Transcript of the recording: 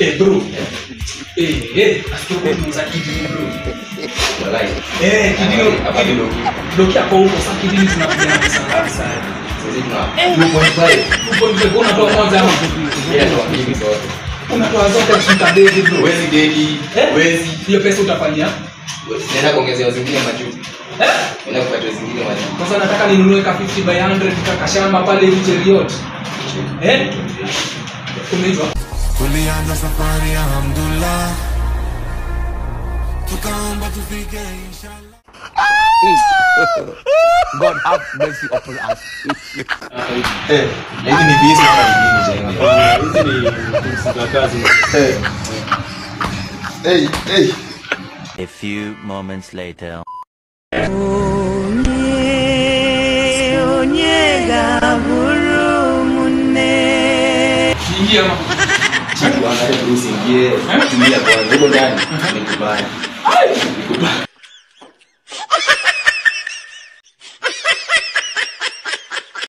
Eh bro. Eh, asikia kuuza kidini bro. Walai. Eh, kidini doki hapo huko sasa kidini tunapiga pesa ngapi sasa? Sasa tuna 2.5. 2.5 unatoa moja ama? Yeye ndo mimi zote. Unatoa zote kushinda dedi bro. Wezi dedi. Wezi. Hiyo pesa utafanyia? Naenda kuongezea zingine majuu. Eh? Naenda kupata zingine majuu. Sasa nataka ninunue ka 50 by 100 kashamba pale hivi Cheriot. Eh? Umeitwa? Tulianza safari alhamdulillah. Tukaomba tufike inshallah. God have mercy upon us. Eh, hizi ni visa kama ni nini? Hizi ni tools za kazi. Hey, hey. A few moments later. Ingia ama Bwana, hebu usiingie. Tulia kwanza. Huko ndani ni kubaya. Ni kubaya.